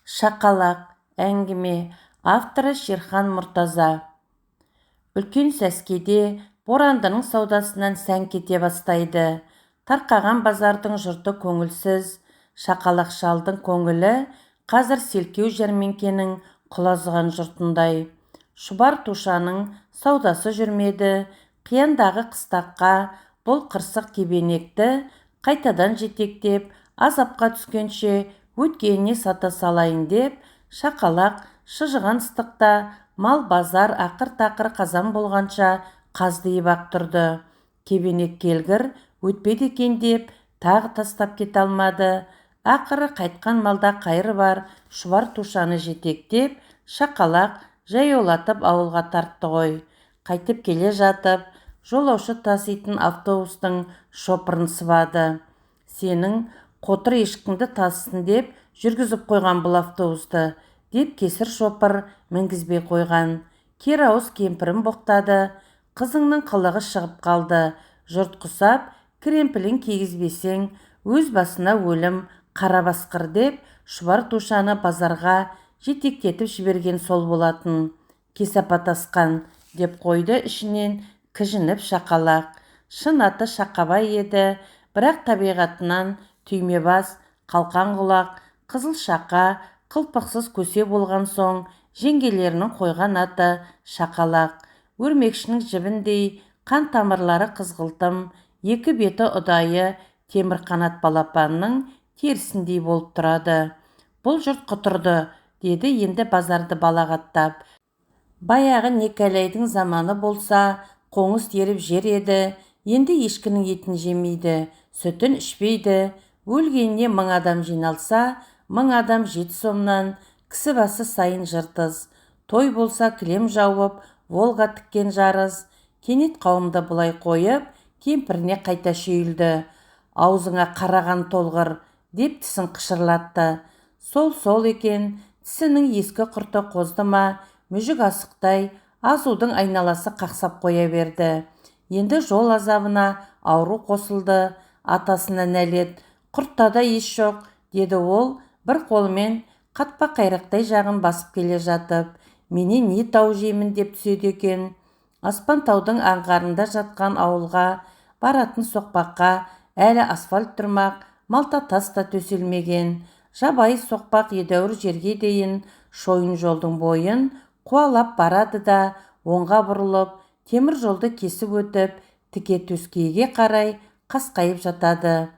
Шақалақ. Әңгіме авторы Шерхан Мұртаза. Үлкен сәскеде Борандының саудасынан сән кете бастайды. Тарқаған базардың жұрты көңілсіз. Шақалақ шалдың көңілі қазір селкеу жәрмеңкенің құлазыған жұртындай. Шұбар тушаның саудасы жүрмеді. Қияндағы қыстаққа бұл қырсық кебенекті қайтадан жетектеп, азапқа түскенше өткеніне сата салайын деп, шақалақ шыжыған ыстықта мал базар ақыр-тақыр қазан болғанша қаздиып-ақ тұрды. Кебенек келгір өтпейді екен деп, тағы тастап кете алмады. Ақыры қайтқан малда қайыры бар шұбар тушаны жетектеп, шақалақ жаяулатып ауылға тартты ғой. Қайтып келе жатып, жолаушы таситын автобустың шопырын сыбады. Сенің қотыр ешкіңді тасысын деп жүргізіп қойған бұл автобусты, деп кесір шопыр мінгізбей қойған. Кер ауыз кемпірін боқтады. Қызыңның қылығы шығып қалды. Жұрт құсап, кремпілін кигізбесең, өз басына өлім қара басқыр деп, шұбар тушаны базарға жетектетіп жіберген сол болатын. Кесапат асқан, деп қойды ішінен кіжініп шақалақ. Шын аты Шақабай еді, бірақ табиғатынан түймебас, қалқан құлақ, қызыл шақа, қылпықсыз көсе болған соң жеңгелерінің қойған аты Шақалақ. Өрмекшінің жібіндей қан тамырлары қызғылтым, екі беті ұдайы темір қанат балапанның терісіндей болып тұрады. Бұл жұрт құтырды, деді енді базарды балағаттап. Баяғы Некәләйдің заманы болса, қоңыз теріп жер еді, енді ешкінің етін жемейді, сүтін ішпейді. Өлгеніне 1000 адам жиналса, 1000 адам 7 сомнан, кісі басы сайын жыртыс. Той болса кілем жауып, Волга тіккен жарыс. Кенет қауымды бұлай қойып, кемпіріне қайта шүйілді. Аузыңа қараған толғыр, деп тісін қышырлатты. Сол-сол екен, тісінің ескі құрты қозды ма, мүжік асықтай, азудың айналасы қақсап қоя берді. Енді жол азабына ауру қосылды, атасына нәлет, құртта да ес жоқ, деді ол бір қолымен қатпа қайрақтай жағын басып келе жатып. Менен не тау жеймін деп түседі екен. Аспан таудың аңғарында жатқан ауылға баратын соқпаққа әлі асфальт тұрмақ, малта тас та төселмеген. Жабайы соқпақ едәуір жерге дейін шойын жолдың бойын қуалап барады да, оңға бұрылып, темір жолды кесіп өтіп, тіке төскейге қарай қасқайып жатады.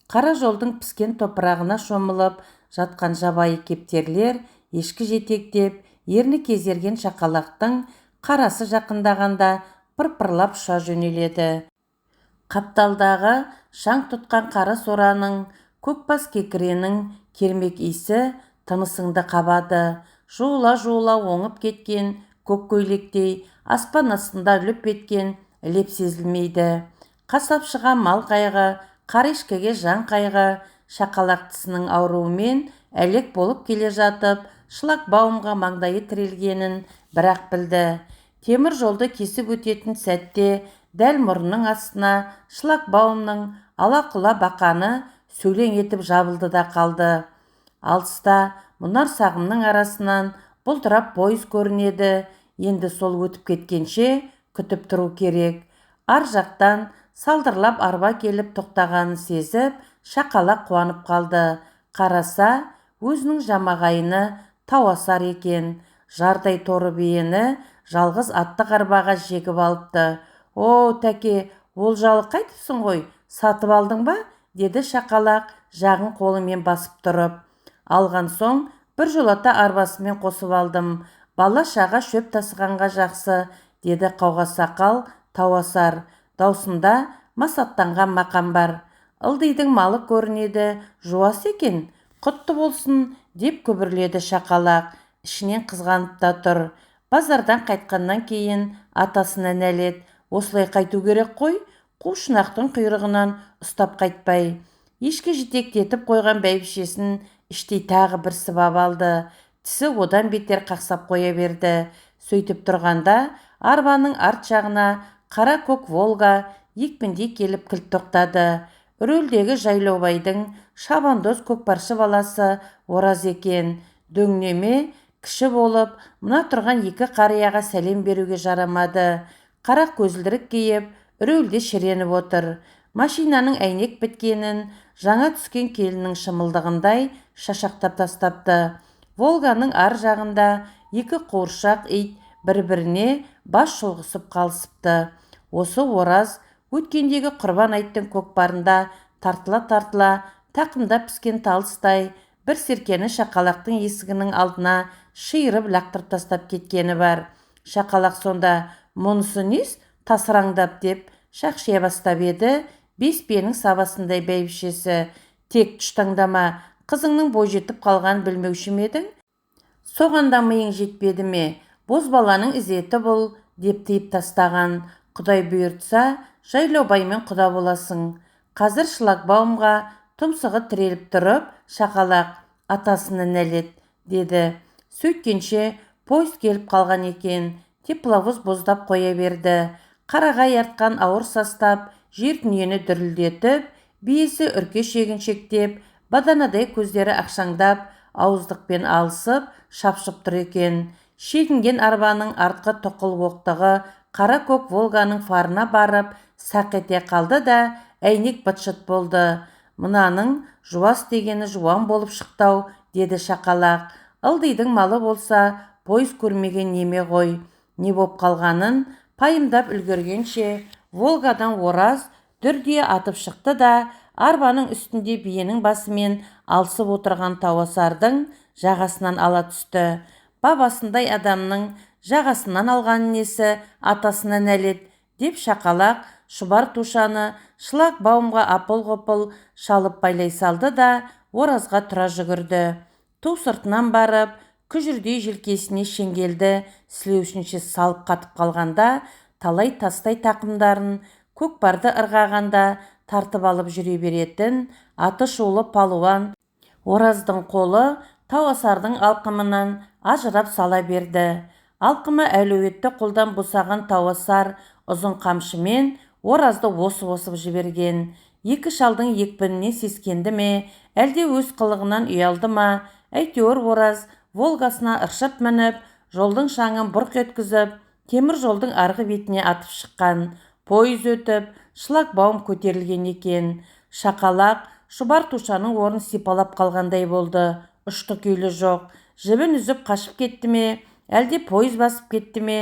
Қара жолдың піскен топырағына шомылып жатқан жабайы кептерлер ешкі жетектеп, ерні кезерген шақалақтың қарасы жақындағанда пыр-пырлап ұша жөнеледі. Қапталдағы шаң тұтқан қара сораның, көкбас кекіренің кермек иісі тынысыңды қабады. Жуыла-жуыла оңып кеткен көк көйлектей аспан астында лүп еткен леп сезілмейді. Қасапшыға мал қайғы, қара ешкіге жан қайғы. Шақалақ тісінің ауруымен әлек болып келе жатып, шлагбаумға маңдайы тірелгенін бірақ білді. Темір жолды кесіп өтетін сәтте дәл мұрнының астына шлагбаумның ала-құла бақаны сөйлең етіп жабылды да қалды. Алыста мұнар сағымның арасынан бұлдырап пойыз көрінеді. Енді сол өтіп кеткенше күтіп тұру керек. Ар жақтан салдырлап арба келіп тоқтағанын сезіп, шақалақ қуанып қалды. Қараса, өзінің жамағайыны Тауасар екен. Жардай торы биені жалғыз атты арбаға жегіп алыпты. О, тәке, олжалы қайтыпсың ғой, сатып алдың ба? Деді шақалақ жағын қолымен басып тұрып. Алған соң бір жолата арбасымен қосып алдым. Бала шаға шөп тасығанға жақсы, деді қауға сақал Тауасар. Даусында масаттанған мақам бар. Ылдидың малы көрінеді, жуас екен, құтты болсын, деп күбірледі шақалақ. Ішінен қызғанып та тұр. Базардан қайтқаннан кейін атасына нәлет, осылай қайту керек қой, қу шұнақтың құйрығынан ұстап қайтпай. Ешкі жетектетіп қойған бәйбішесін іштей тағы бір сыбап алды. Тісі одан бетер қақсап қоя берді. Сөйтіп тұрғанда арбаның арт жағына қара көк Волга екпіндей келіп кілт тоқтады. Рөлдегі Жайлаубайдың шабандоз көкпаршы баласы Ораз екен. Дөңнеме кіші болып, мына тұрған екі қарияға сәлем беруге жарамады. Қара көзілдірік киіп, рөлде шіреніп отыр. Машинаның әйнек біткенін жаңа түскен келіннің шымылдығындай шашақтап тастапты. Волганың ар жағында екі қуыршақ ит бір-біріне бас шұлғысып қалысыпты. Осы Ораз өткендегі Құрбан айттың көкпарында тартыла-тартыла тақымда піскен талыстай бір серкені шақалақтың есігінің алдына шиырып лақтырып тастап кеткені бар. Шақалақ сонда мұнысы нес тасыраңдап деп шақшия бастап еді, бес биенің сабасындай бәйбішесі: «Тек тұштаңдама, қызыңның бойжетіп қалғанын білмеуші ме едің? Соған да миың жетпеді ме? Бозбаланың ізеті бұл», деп тыйып тастаған. Құдай бұйыртса, Жайлаубаймен құда боласың. Қазір шлагбаумға тұмсығы тіреліп тұрып, шақалақ: «Атасына нәлет», деді. Сөйткенше пойыз келіп қалған екен. Тепловоз боздап қоя берді. Қарағай артқан ауыр состав жер дүниені дүрілдетіп, биесі үрке шегіншектеп, баданадай көздері ақшаңдап, ауыздықпен алысып, шапшып тұр екен. Шегінген арбаның артқы тұқыл оқтығы қара көк Волганың фарына барып сақ ете қалды да, әйнек быт-шыт болды. «Мынаның жуас дегені жуан болып шықтау», деді шақалақ. «Ылдидың малы болса, пойыз көрмеген неме ғой». Не боп қалғанын пайымдап үлгергенше Волгадан Ораз дүрдие атып шықты да, арбаның үстінде биенің басымен алысып отырған Тауасардың жағасынан ала түсті. «Бабасындай адамның жағасынан алған несі, атасына нәлет», деп шақалақ шұбар тушаны шлагбаумға апыл-ғұпыл шалып байлай салды да, Оразға тұра жүгірді. Ту сыртынан барып, күжірдей желкесіне шеңгелді сілеусінше салып қатып қалғанда, талай тастай тақымдарын көкпарды ырғағанда тартып алып жүре беретін аты шулы палуан Ораздың қолы Тауасардың алқымынан ажырап сала берді. Алқымы әлеуетті қолдан босаған Тауасар ұзын қамшымен Оразды осып-осып жіберген. Екі шалдың екпініне сескенді ме, әлде өз қылығынан ұялды ма, әйтеуір Ораз Волгасына ыршып мініп, жолдың шаңын бұрқ еткізіп, темір жолдың арғы бетіне атып шыққан. Пойыз өтіп, шлагбаум көтерілген екен. Шақалақ шұбар тушаның орнын сипалап қалғандай болды. Ұшты күйлі жоқ. Жібін үзіп қашып кетті ме, әлде пойыз басып кетті ме,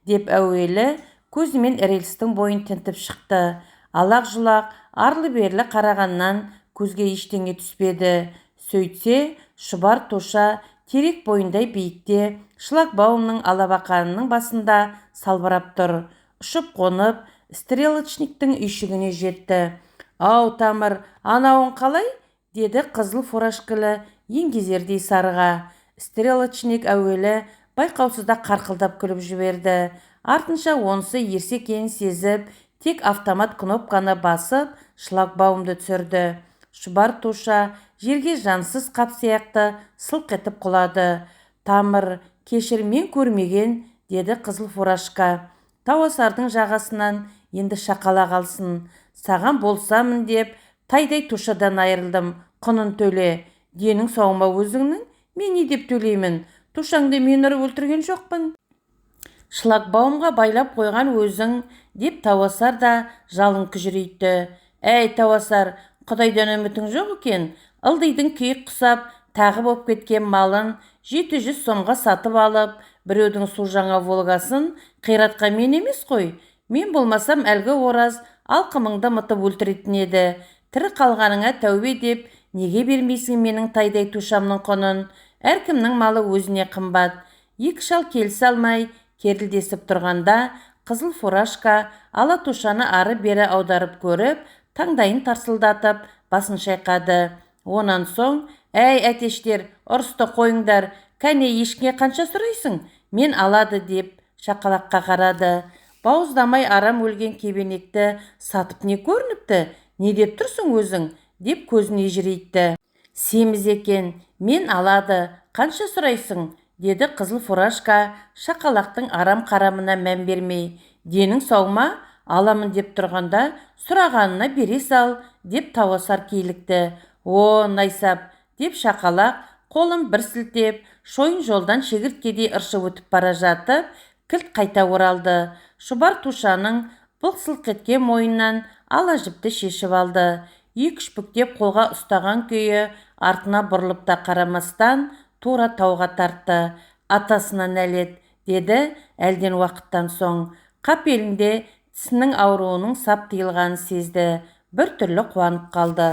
деп әуелі көзімен рельстің бойын тінтіп шықты. Алақ-жұлақ, арлы-берлі қарағаннан көзге ештеңе түспеді. Сөйтсе, шұбар туша терек бойындай биікте шлагбаумның алабақанының басында салбырап тұр. Ұшып қонып, стрелочниктің үйшігіне жетті. «Ау, тамыр, анауың қалай?» деді қызыл фуражкалы еңгезердей сарыға. Стрелочник әуелі байқаусызда қарқылдап күліп жіберді. Артынша онысы ерсі екенін сезіп, тек автомат кнопканы басып, шлагбаумды түсірді. Шұбар туша жерге жансыз қап сияқты сылқ етіп құлады. «Тамыр, кешір, мен көрмеген», деді қызыл фуражка. «Тауасардың жағасынан енді шақалақ алсын. Саған болсамын деп тайдай тушадан айырылдым, құнын төле. Денің сау ма өзіңнің? Мен не деп төлеймін? Тушаңды мен ұрып өлтірген жоқпын. Шлагбаумға байлап қойған өзің», деп Тауасар да жалын күжірейтті. «Әй, Тауасар, Құдайдан үмітің жоқ екен. Ылдидың киік құсап, тағы боп кеткен малын 700 сомға сатып алып, біреудің су жаңа Волгасын қиратқан мен емес қой. Мен болмасам әлгі Ораз алқымыңды мытып өлтіретін еді. Тірі қалғаныңа тәубе деп, неге бермейсің менің тайдай тушамның құнын? Әркімнің малы өзіне қымбат». Екі шал келісе алмай, керілдесіп тұрғанда, қызыл фуражка ала тушаны ары-бері аударып көріп, таңдайын тарсылдатып, басын шайқады. Онан соң: «Әй, әтештер, ұрысты қойыңдар, кәне ешкіге қанша сұрайсың? Мен алады», деп шақалаққа қарады. «Бауыздамай арам өлген кебенекті сатып не көрініпті? Не деп тұрсың өзің?» деп көзін ежірейтті. «Семіз екен, мен алады, қанша сұрайсың?» деді қызыл фуражка шақалақтың арам қарамына мән бермей. «Денің сау ма? Аламын деп тұрғанда сұрағанына бере сал», деп Тауасар кейлікті. «О, найсап», деп шақалақ Қолын бір сілтеп, шойын жолдан шегірткедей ыршып өтіп бара жатып, кілт қайта оралды. Шұбар тушаның былқ-сылқ еткен мойнынан ала жіпті шешіп алды. Екі-үш бүктеп қолға ұстаған күйі артына бұрылып та қарамастан тура тауға тартты. Атасына нәлет, деді әлден уақыттан соң. Қапелімде тісінің ауруының сап тыйылғанын сезді. Бір түрлі қуанып қалды.